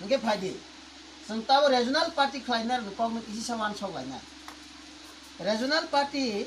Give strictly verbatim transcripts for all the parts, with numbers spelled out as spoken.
Hwnkhe phaidi, chwng tabo regional party khlainai rokni kokno kisisa uansuk lainai. Regional party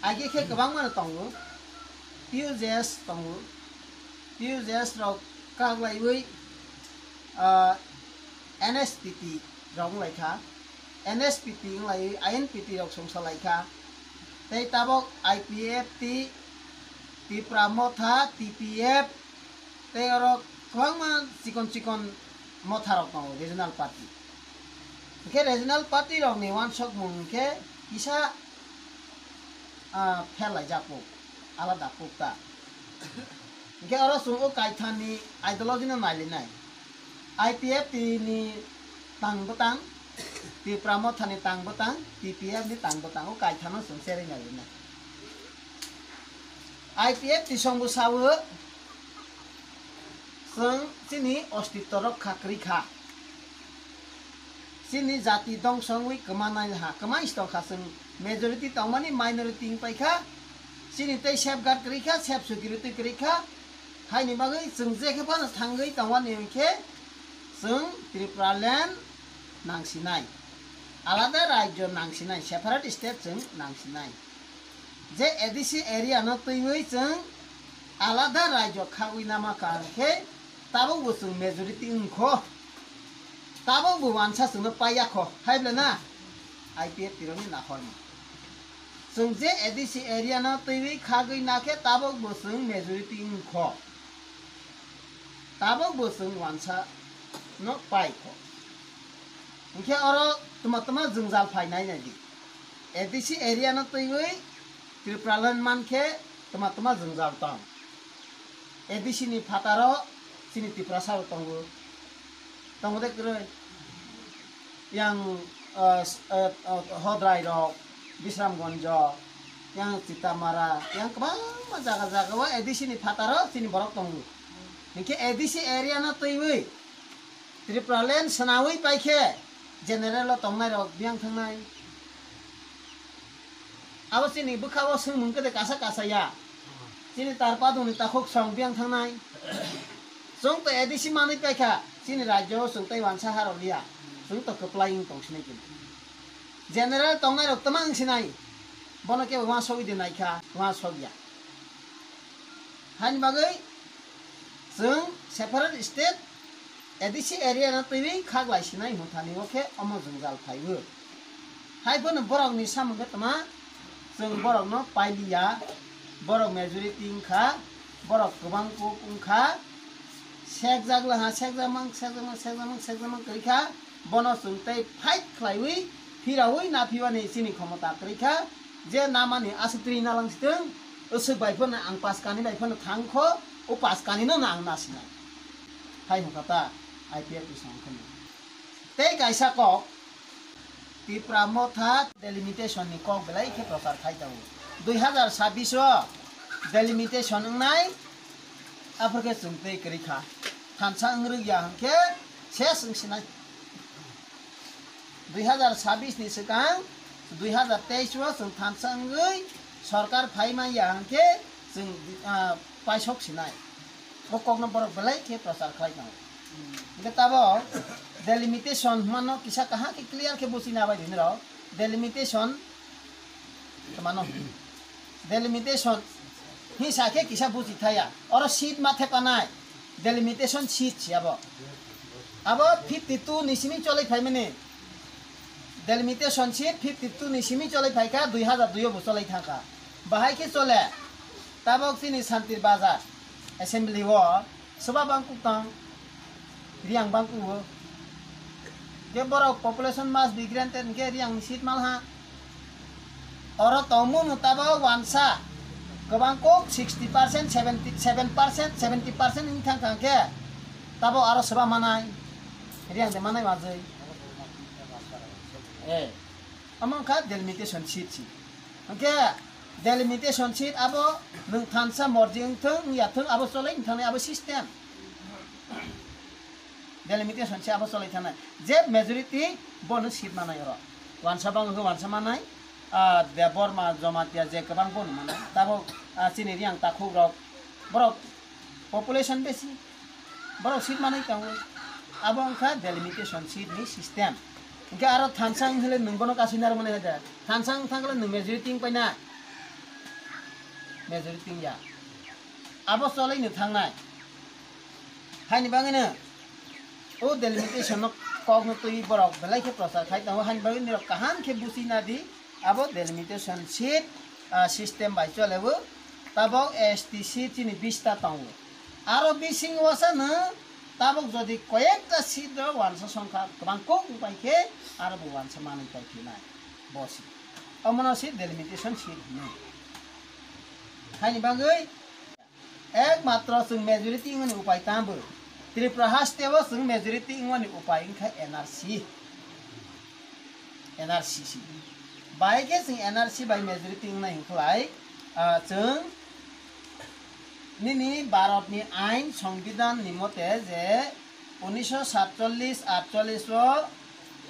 age khe kwbangma no tongo, P U J S tongo, P U J S rok kaglaiwi, ah, N S P T rok wnglaikha, N S P T wnglaio, I N P T rok songsa laikha, tei tabok I P F T, Tipra Motha, T P F, tei oro kwbangma chikon chikon motha rok tongo regional party. Hwnkhe regional party rokni uansukmung hwnkhe kisa, ah, pherlaijak kuk, alada kuk ta. Hwnkhe oro chwng o kaithani ideology no nailinai. I P F T ni tang bwtang, Tipra Motha ni tang bwtang, T P F ni tang bwtang, o kaithano chwng cherwi nailinai. I P F T songbo sawo, chwng chini ostitto rok kha kwrwi kha. Chini jati dongso wngwi kwmanai ha, kwmai si tongkha chwng, majority tongmani minority wng paikha, chini tei safeguard kwrwi kha, safe security kwrwi kha, haini bagwi chwng je khe phano thangwi tongmani hwnkhe chwng Tripura land nangsinai, alada rajyo nangsinai, separate state chwng nangsinai. Je A D C area no twiwi chwng alada rajyo khagwi nama kaham khe tabukbo chwng majority wngkho, tabukbo uansa chwngno paiyakho, hai bwle na? I P F T rokni nahorma. Chwng je A D C area no twiwi khagwi nakhe tabukbo chwng majority wngkho, tabukbo chwng uansa no paikho. Hwnkhe oro tuma tuma jwngjal phainai naidi. A D C area no twiwi Tripura land mankhe tuma tuma jwngjal tong. A D C ni phataro chini Tiprasa rok tongo. Tongo de kwrwi. Yang, ah, s-, ah, ah, Hodrai rok, Bisramganj, yang Chitamara, yang kwbangma jaga jaga o A D C ni phataro chini borok tongo. Hwnkhe A D C area no twiwi Tripura land swnawi paikhe general o tongnai rok biyang thangnai. Abo chini bwkha o swngmung khe de kasa kasa ya. Chini tar padung ni takhuk song biyang thangnai. Chwng to A D C manwi paikha, chini rajyo o chwng tei uansa ha rw liya. Chwng to kwplai wng tong sinai kini. General tongnai rok twma wng sinai. Bono kebo uansugwi de naikha, uansukya. Haini bagwi chwng separate state A D C area no twiwi khaglai sinai hwnthani o khe omo jwngjal phaiwi. Hai phano borokni samung khe tma chwng borokno pailiya, borok majority wngkha, borok kwbang kuk wngkha, sekjak laha, sekjakmang, sekjakmang, sekjakmang, sekjakmang kwrwi kha, bono chwng tei fight khlaiwi phirawi naphiyani chini khomota kwrwi kha, je namani aswk twi nalang sitwng, aswk bai phano ang paskani bai phano thang kho, o paskanino ang nasinai. Hai hwnkha ta I P F T song kheno. Tei kaisa kok, Tipra Motha delimitation ni kok belai khe prochar khai tongo. Dui hazar sabbish o delimitation wngnai, aphuru khe chwng tei kwrwi kha. Thansa wng rwk ya hwnkhe ses wng sinai. Dui hazar sabbish ni swkang dui hazar teis o chwng thansa wngwi sorkar phai man ya hwnkhe chwng, ah, paisok sinai. O kokno borok belai khe prochar khlai tongo. Hwnkhe tabok delimitation hwnmano kisa kaham khe clear khe buchina bai rinwi rw. Delimitation tongmano. Delimitation hinsa khe kisa buchi thaya. Oro seat ma thepanai. Delimitation seat si abo. Abo fifty two ni simi cholai phaimani. Delimitation seat fifty two ni simi cholai phaikha, dui hazar dui o bo cholai thangkha. Bahai khe chole. Tabok chini Santir Bazar assembly o swba bangkuk tong, Riang bangkuk o. Khe borok population mass be granted hwnkhe Riang ni seat malha. Oro tongmung no tabok uansa kwbang kuk sixty percent, seventy, seven percent, seventy percent wng thang kha hwnkhe tabok aro swba manai, Riang de manai majwi. Eh, omo wngkha delimitation seat si. Hwnkhe delimitation seat abo nwng thansa morji wngthung wngya thung abo cholai wngthangnai abo system. Delimitation se abo cholai thanai. Je majority bono seat manai oro. Wansa bang hwnkhe wansa manai. Ah, Debbarma, Jamatia je kwbang bono manai. Tabok, ah, chini Riang takhuk rok. Borok population besi. Borok seat manwi tongo. Abo wngkha delimitation seat ni system. Hwnkhe aro thansa wngkhe nwng bono kasui narwkmani hai da. Thansa wngthang khe nwng majority wngpai na. Majority wngya. Abo cholaino thangnai. Haini bagwino o delimitation no kokno twi borok belai khe prochar khai tongo. Haini bagwi nirok kaham khe buchi nadi. Abo delimitation seat, ah, system bai chole o. Tabok S T C chini bista tongo. Aro bisingo sa no tabok jodi koyekta seat rok wansa songkha kwbang kok wngpai khe aro bo wansa manwi pai phinai bo seat. Omono se delimitation seat hino. Haini bagwi Ekmatro chwng majority wngmani upai tamo. Tripura haste o chwng majority wngmani upai wngkha N R C. N R C C. Bai khe chwng N R C bai majority wngnai hwnkhlai, ah, chwng nini Bharat ni ain songbidan ni mote je unisho satchollis atchollis o,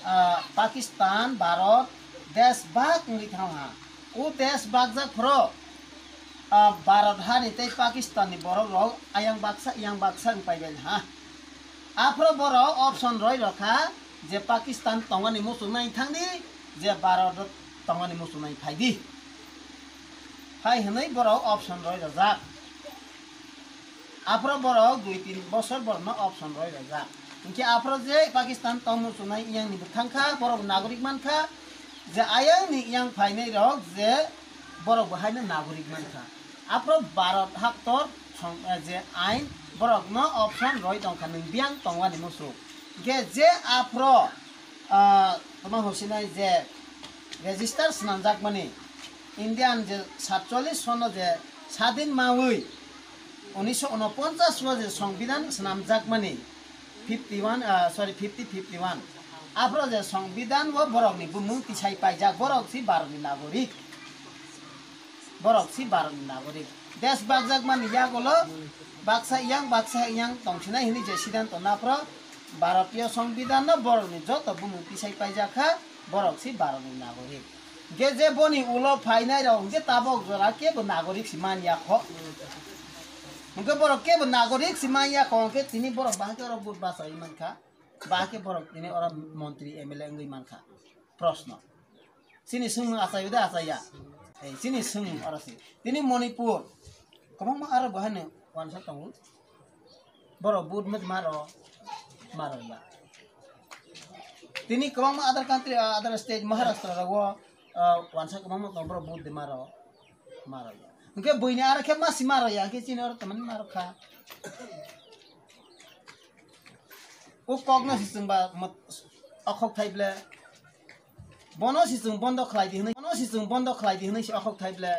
ah, Pakistan, Bharat desh bhag wngwi thangha. O desh bhagjak phro, ah, Bharat hani tei Pakistan ni borok rok ayang baksa, yang baksa wng paibai ha. Aphro borok option roi rokha je Pakistan tongani muchung nai thangdi, je Bharat tongani muchung nai phaidi. Hai hwnwi borok option roi rojak. Aphro borok dui tin bosor borokno option roi rojak. Hinkhe aphro je Pakistan tongmung chunai yang ni bwthang kha, borok nagorik man kha, je ayang ni yang phainai rok je borok bo haino nagorik man kha. Aphro Bharat haktor song, eh, je ain borokno option roi tong kha, nwng biyang tongwani muchung. Hinkhe je aphro, ah, tamo hosinai je register swnamjakmani, Indian je satchollis sono je sadin mawi, unisho unoponchas o je songbidan swnamjakmani, fifty one, ah, sorry, fifty, fifty one. Aphro je songbidan o borokni bumung tisai paijak, borok si Bharatni nagorik. Borok si Bharatni nagorik. Desh bhagjakmani yagulo baksa yang, baksa yang tongsinai hwnwi je siddhanto naphro Bharatiyo songbidan no borokni joto bumung tisai paijak kha, borok si Bharatni nagorik. Hwnkhe je boni ulo phainai rok hwnkhe tabok jora kebo nagorik si man ya kho. Hwnkhe borok kebo nagorik si man ya kho, hwnkhe tini borok bahai khe oro vote bachai man kha, bahai khe borok tini oro montri M L A wngwi man kha. Proshno. Chini swngmung achai da achai ya? Ei, chini swngmung oro si. Tini Manipur. Kwbangma aro bo haino wansa tongo. Borok vote mot maro, maro ya. Tini kwbangma other country, ah, other state, Maharashtra rogo, ah, wansa kwbangma tongo, borok vote de maro, maro ya. Hwnkhe buini aro khe masi maro ya, hwnkhe chini oro tamani maro kha. O kokno si chwngba mot-, okhok thai ble. Bono si chwng bondo khlai di hwnwi, bono si chwng bondo khlai di hwnwi si okhok thai ble.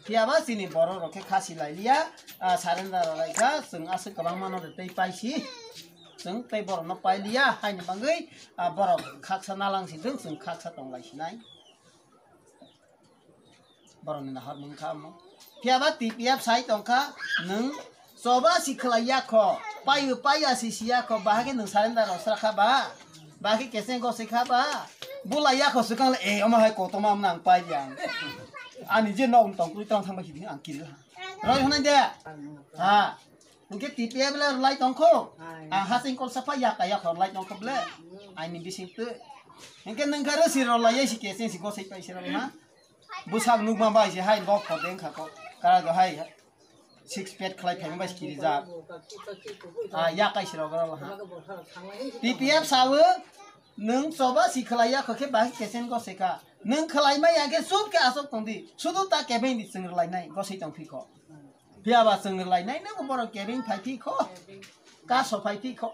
Phiya ba chini borok rok khe kha si lai liya, ah, surrender rw lai kha, chwng aswk kwbangma no de tei pai si. Chwng tei borok no pai liya, haini bagwi, ah, borok khaksa nalang si jwng, chwng khaksa tong lai sinai. Borokni nahor mung kha omo. Phiya ba T P F sai tong kha, nwng choba si khlai ya kho, pai o pai ya si si ya kho, bahai khe nwng surrender rw sra kha ba, bahai khe keseng gosoi kha ba, bulai ya kho swkang le, eh, omo hai kotorma omo nang pai ya. Ani je nok tong kri tong thang ba si di ang kiri ha. Roi hwnai de. Ha. Hwnkhe T P F le rwlai tongkho. Ang hasing kol sapha ya kaya khorlai tongkho ble. Aini bising twi. Hwnkhe nwng kha rwsi rwlai si keseng si gosoi pai si rwlai ma. Bwsak nukma bai si hai bok khor deng kha ko. Kara do hai six pack khlai phaima bai si kiri ja. Ah, ya kai si rwlai ha. T P F sawo nwng choba si khlai ya kho khe bahai keseng gosoi kha. Nwng khlai ma ya khe chup khe asok tong di. Sudu ta kebeng di chwng rwlai nai gosoi tong phi kho. Phiya ba chwng rwlai nai no borok kebeng phai phi kho. Kaso phai phi kho.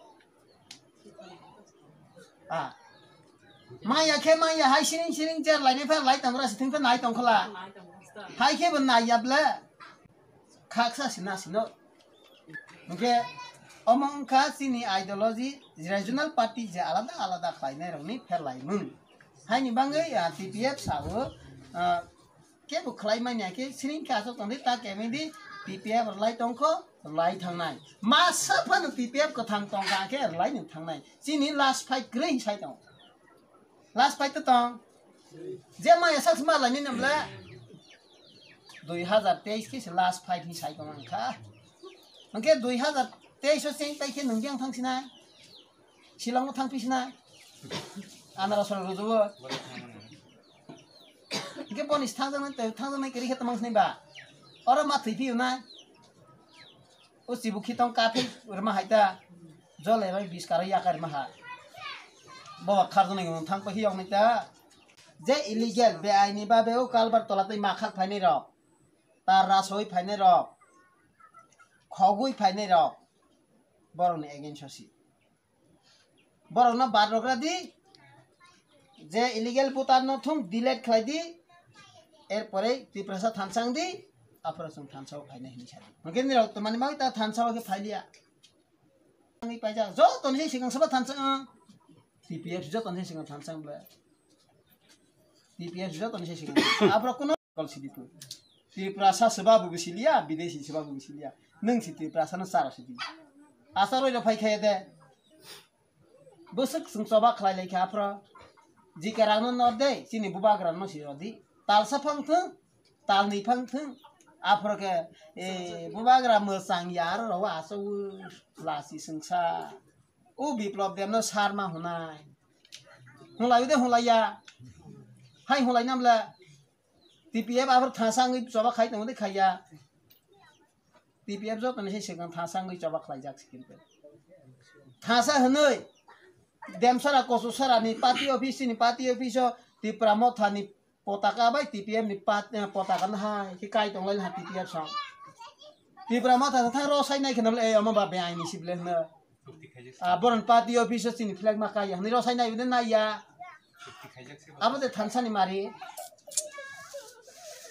Ah. Maya khe maya hai siring siring cher lai nai pha lai tong ra si thung pha nai tong khla. Hai khe bo nai ya ble. Khaksa si na si no. Hwnkhe omo wngkha chini ideology regional party je alada alada khlai nai rok ni pher lai mung. Haini bagwi, ah, T P F sawo, ah, Kebo khlai manya khe siring khe aswk tongdi ta kemidi T P F rwlai tongkho rwlai thangnai. Masa phano T P F kwthang tongkha khe rwlai nung thangnai. Chini last fight kwrwi sai tong. Last fight to tong. Je maya sak sma lai ni namle. Dui hazar teis khe se last fight ni sai tong ang kha. Hwnkhe dui hazar Tei so cheng pai khe nung yang thang sinai. Shillong thang pi sinai. Anara sora rujuo. Hingke boni thang jang nai, thang jang nai kiri khe tamang sinai ba. Oro ma thwi pi nai. O chibu khitong kathai rwma hai ta. Jole bai bis karo ya kar ma ha. Bo khar jani thang pa hiyong nai ta. Je illegal be aini ba be o kalbar tola tei ma khak phainai rok. Tar rasoi phainai rok. Khogwi phainai rok. Borok ni against o si. Borok no bad rok ra di. Je illegal voter no thung delete khlai di. Er pore Tiprasa thansa wng di. Aphuru chwng thansa o phainai hinwi sa di. Hwnkhe nirok tongmani bagwi ta thansa o khe phai liya. Wngwi paijak. Joto ni se swkang sabo thansa wng. T P F joto ni se swkang thansa wng bwle. T P F joto ni se swkang. Aphuru kuno kol sidi tu. Tiprasa seba bu bisi liya, bidesi seba bu bisi liya. Nwng si Tiprasa no chara sidi. Asa roi rok phai khe de. Bwswk chwng choba khlai lai kha aphro. Jika rang no nor de, chini bubagra no si rodi. Talsa phang thung, talni phang thung. Aphro khe, e, bubagra mwchang ya aro rw aso u lasi sengsa. U Biplop Deb no sarma hunai. Hunlai de hunlai ya. Hai hunlai nam le. T P F aphro thansa wngwi choba khai tongo de khaiya. T P F joto ni se swkang thansa wngwi choba khlaijak se kintu. Thansa hwnwi Demsara Kochusara ni party office ni party office o Tipra Motha ni potaka bai T P F ni pat-, eh, potaka no hai khe kai tong lai ha T P F song. Tipra Motha thang ro sai nai kheno le, "Ei, omo ba be aini si ble," hwno. Ah, boron party office o chini flag ma kai ya. Hwnwi rosai nai bini nai ya. Abo de thansa ni mari.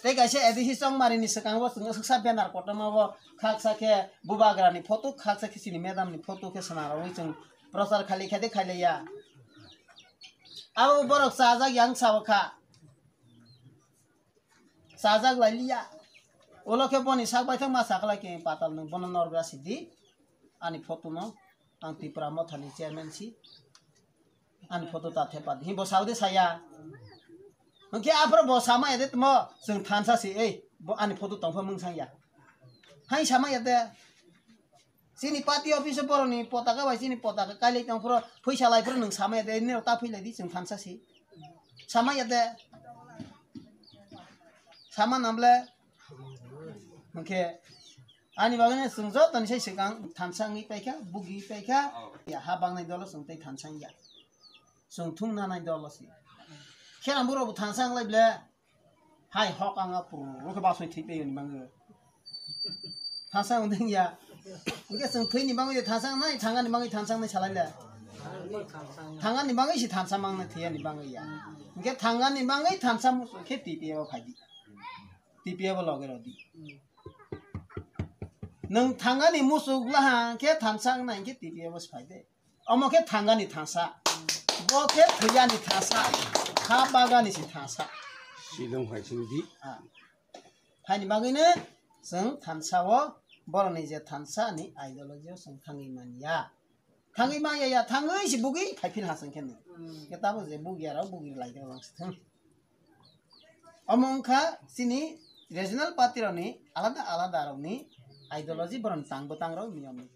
Tei kaisa A D C Chongmari ni swkango chwng swksa banner kotorma bo khaksa khe bubagra ni photo, khaksa khe chini madam ni photo khe swnam rogwi chwng prochar khali khe de khailai ya. Abo borok chajak yang sao kha. Chajak lai liya. Ulo khe boni sak baithang ma sakhlai khe patal nwng bono norgra sidi. Ani photo no ang Tipra Motha ni chairman si. Ani photo ta thepa di. Bo saudi saya. Hwnkhe aphro bo sama ede tmo chwng thansa si ei. Bo ani photo tongpha mungsang ya. Hai sama ede. Chini party office o borok ni potaka bai chini potaka kailai tong phro phuisa lai phro nwng sama ya de nini rok ta phui lai di chwng thansa si sama ya de sama namle hwnkhe ani bagwi no chwng joto ni sai swkang thansa wngwi paikha bugi paikha ya ha bangnai dolo chwng tei thansa wngya chwng thung nanai dolo si khera borok bo thansa wnglai ble. Hai hok ang a puro khe basoi thwi peyoni bangwi. Thansa wng ya. Hwnkhe chwng thwini bangwi de thansa nai, thangani bangwi thansa nai salai le. Thangani bangwi si thansa mang nai thwiyani bangwi ya. Hwnkhe thangani bangwi thansa musu khe T P F o phai di. T P F o loge rw di. Nwng thangani musu glaha khe thansa nai khe T P F o phai de. Omo khe thangani thansa. Bo khe thwiyani thansa. Kha bagani se thansa. Silong hai sing di. Ah. Haini bagwino chwng thansa o borokni je thansa ni ideology o chwng thangwi manya. Thangwi manya ya, thangwi se bugwi phai phil ha chwng khe no. Hmm. Khe tabo je bugya rok bugwi lai rok se thang. Omo wngkha chini regional party rokni alada alada rokni ideology borokni tang bwtang rok niyom ni.